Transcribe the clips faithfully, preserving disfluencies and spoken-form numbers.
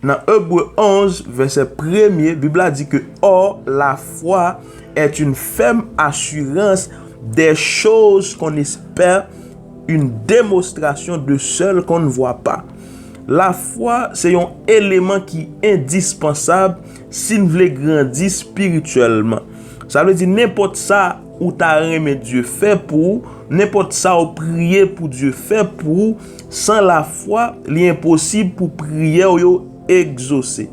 Nan Ebre onz, vèsè premye, Bib la di ke, or, la foi est une ferme assurance des choses qu'on espère, une démonstration de celles qu'on ne voit pas. Lafwa se yon eleman ki endispansab si n vle grandi espirityèlman. Sa vle di, nenpòt sa ou ta renmen Dye fè pou ou, nenpòt sa ou priye pou Dye fè pou ou, san lafwa, li enposib pou priyè w yo egzose.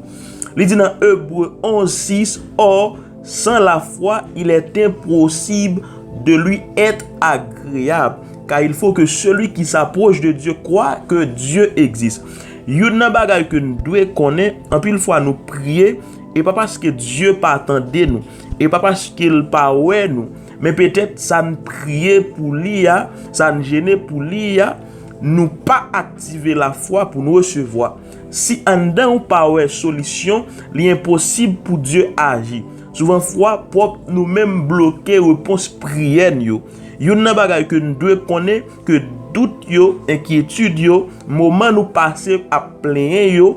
Li di nan Ebre onz sis, or, sans la foi, il est impossible de lui être agréable, car il faut que celui qui s'approche de Dieu croit que Dieu existe. Youn nan bagay ke n dwe konnen, anpil fwa nou priye, e pa paske Dye pa tande nou, e pa paske l pa wè nou, men petèt sa n priye pou li a, sa n jene pou li a, nou pa aktive lafwa pou n resevwa. Si anndan ou pa wè solisyon, li enposib pou Dye aji. Souvan fwa, pwòp nou menm bloke repons priyè n yo. Youn nan bagay ke n dwe konnen, ke dout yo, enkyetid yo, moman nou pase ap plenyen yo,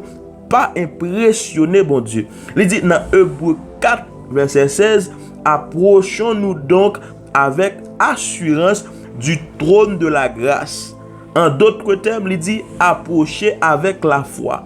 pa enpresyone Bondye. Li di nan Ebre kat, vèsè sèz, approchons-nous donc avec assurance du trône de la grâce. En d'autres termes, li di, apwoche avèk lafwa.